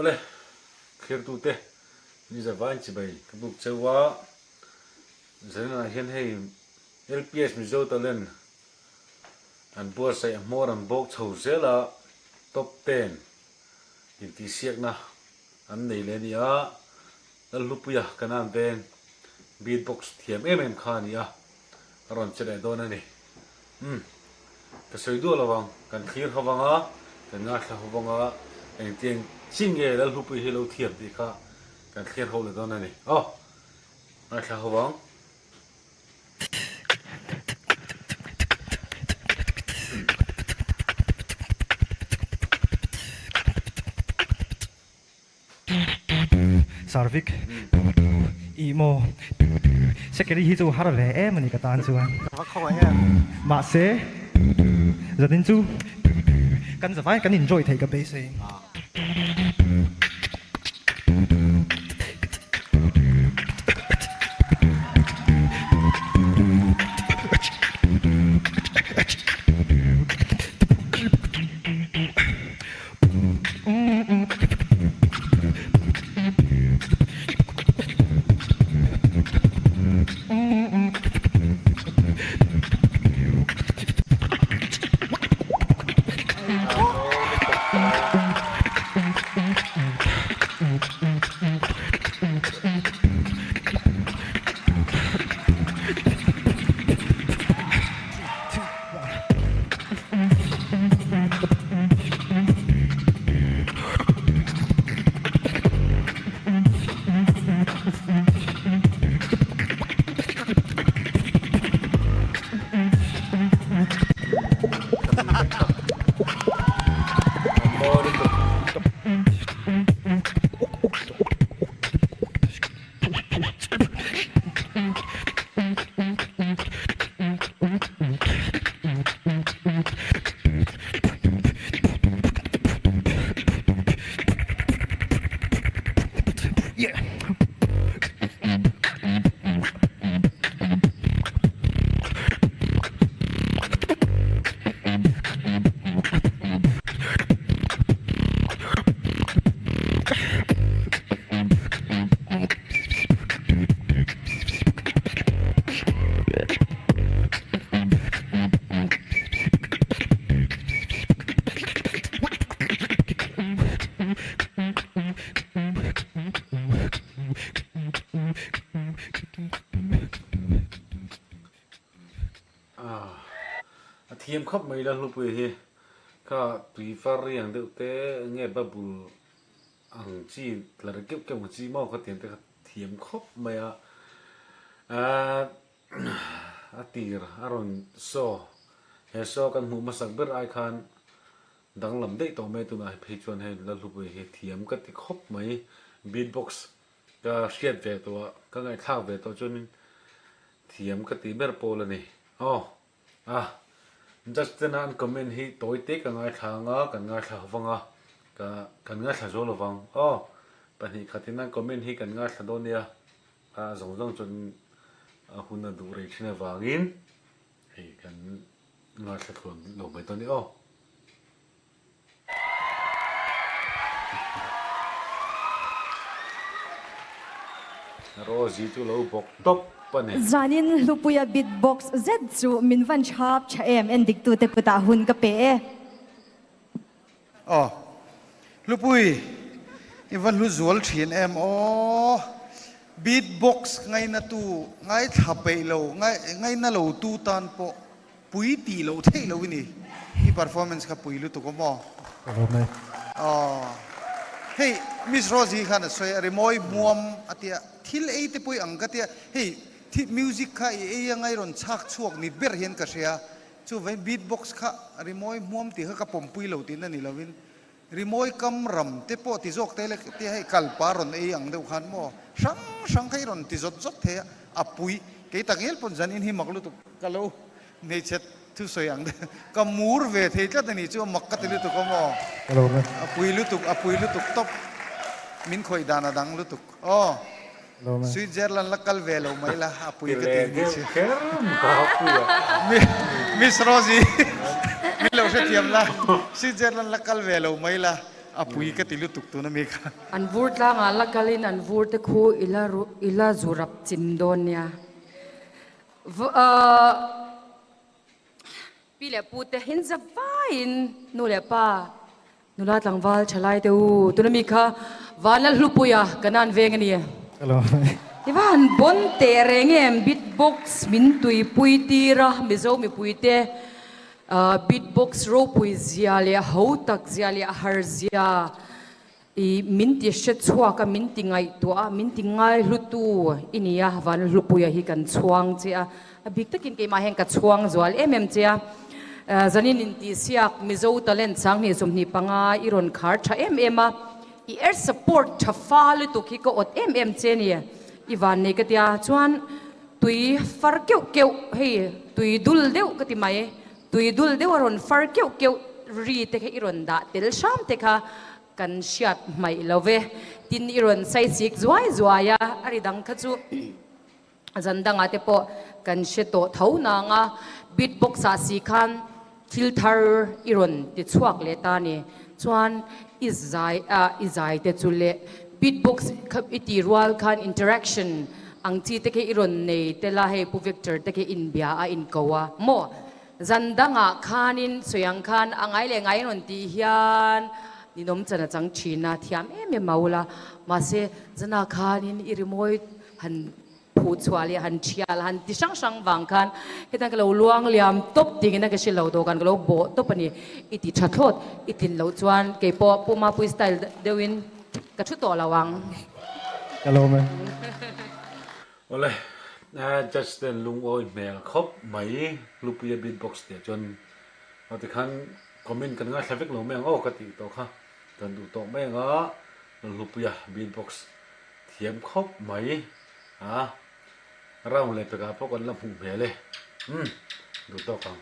Awle, thlirtute, ni zavain chibai ka buk cheu a, Zaninah hian hei LPS Mizo Talent an buatsaih a hmawr an bawk chho zel a, top ten intihsiakna an nei leh a ni a, Lalhlupuia Kanan veng beat box thiam em em kha a ni a, a rawn che leh dawn a ni. Umm, ka sawi duah lo vang, kan thlir ho vang a, kan ngaithla ho vang a, engtiang chi nge Lalhlupuia hi lo thiam tih kha kan thlir ho leh dawn a ni. Aw, ngaithla ho vang. Sarvik, Ih maw, Secretary hi chu har ve em a ni ka tan chuan. Mahse, zanin chu kan zavai kan enjoy theih ka beisei. A thiam khawp mai la hlupui hi kha tui far riang deuh te nge bubble ang chi tla ri keuh keuh ang chi maw kha tiang te kha thiam khawp mai a ahh a tir a rawn saw he saw kan hmuh hmasak ber ai khan danglam daih tawh mai tunah phei chuan hei Lalhlupui hi thiam ka ti khawp mai beat box ka hriat ve tawh a ka ngaihthlak ve tawh chuanin thiam ka ti ber pawl a ni aw. A, judge tena an comment hi tawi te ka ngaithla anga, kan ngaithla ho vang a, ka kan ngaithla zo lo vang. Aw, pahnih khatin an comment hi kan ngaithla dawn nia, a zawng zawng chuan a hun a duh rei thin avangin hei kan ngaithla tluan lo mai dawn ni aw. Rosie chu lo bawk tawp a ni. Zanin Hlupuia beat box zet chu min van chhap tha em en dik tute kutah hun ka pe e. Aw Hlupui i va hlu zual thin em aw beat box ngaina tu ngaithla peih lo ngaina lo tu tan pawh Pui tih loh theih loh i ni. I performance kha pui lutuk awm aw. Ka lawm e. Aw. Hei Miss Rosie khan a sawi a, rimawi hmuam a tia, thil ei te pawh i ang ka tia, hei thi music kha i ei anga i rawn chhak chhuak ni ber hian ka hria, chuvangin beat box kha rimawi hmuam tih kha ka pawmpui lo tihna ni lovin Rimawi kam ram te pawh ti zawk te le tia hei kalpa rawn ei ang deuh khan maw hrang hrang kha i rawn ti zawt zawt thei a, a pui kei tak ngel pawn zanin hi mak lutuk ka lo hmeichhe thusawi ang deuh ka mur ve thei tlat a ni chu a mak ka ti lutuk a maw a pui lutuk a pui lutuk tawp min khawih dan a dang lutuk aw. Switzerland la kal ve lo mai la a pui ka tih ni chu. Miss Rosie min lo hrethiam la Switzerland la kal ve lo mai la. A pui ka ti lutuk tuna mi kha. An vur tlangah la kalin an vur te khu i la i la zu rap chim dawn nia. Pi leh pu te hin za vaiin nu leh pa nula tlangval thalai te u tuna mi kha Vanlalhlupuia Kanan veng a ni. Hello. I va han bawn teh reng em beatbox min tuipui tir a Mizo mipui te beatbox ropui zia leh ho tak zia leh har zia I min ti hre chhuak a, min ti ngaihtuah a, min ti ngaihlutu i ni a, Vanhlupuia hi kan chhuang che a, a bik takin keimah hian ka chhuang zual em em che a. Zanin intihsiak Mizo Talent 2025 i rawn khar tha em em a, i air support tha fa lutuk hi ka awt em em che ni, i vannei ka tia chuan tui far keuh keuh hei tui dul deuh ka ti mai, tui dul deuh a rawn far keuh keuh ri te kha i rawn dah tel hram te kha Kan hriat hmaih lo ve. Tin i rawn sai chik zuai zuai a, a ri dang kha chu zan dangah te pawh kan hre tawh tho nang a, beatbox ah si khan thil thar i rawn ti chhuak leh ta ni. Chuan i zai ah i zai te chu leh beatbox kha i ti rual khan interaction ang chi te khi i rawn nei tel a, hei Pu Victor te khi inbia a inko a maw? Zan dangah khanin sawi ang khan a ngai leh ngai rawn tih hian ninawm chan a chang thin a, thiam em em a ula. Mahse, zanah khanin i rimawi han phuh chhuah leh han thial han ti hrang hrang vang khan hetan ka lo luang liam tawp tingin a ka hre lo dawhkan ka lo bawh tawp a ni. I ti tha thlawt, i tlin loh chuan keipawh Pu Mapui style deuhin ka thu tawh lo ang. Ka lawm e. Awle, judge ten lungawi hmel khawp mai Hlupuia beatbox tih ah chuan aw tikhan comment kan ngaithla vek lo mai ang aw ka tih tawh kha kan duh tawh mai ang a Hlupuia beatbox thiam khawp mai a round leh pekah pawh kan la hmuh hmel e umm duh tawk ang.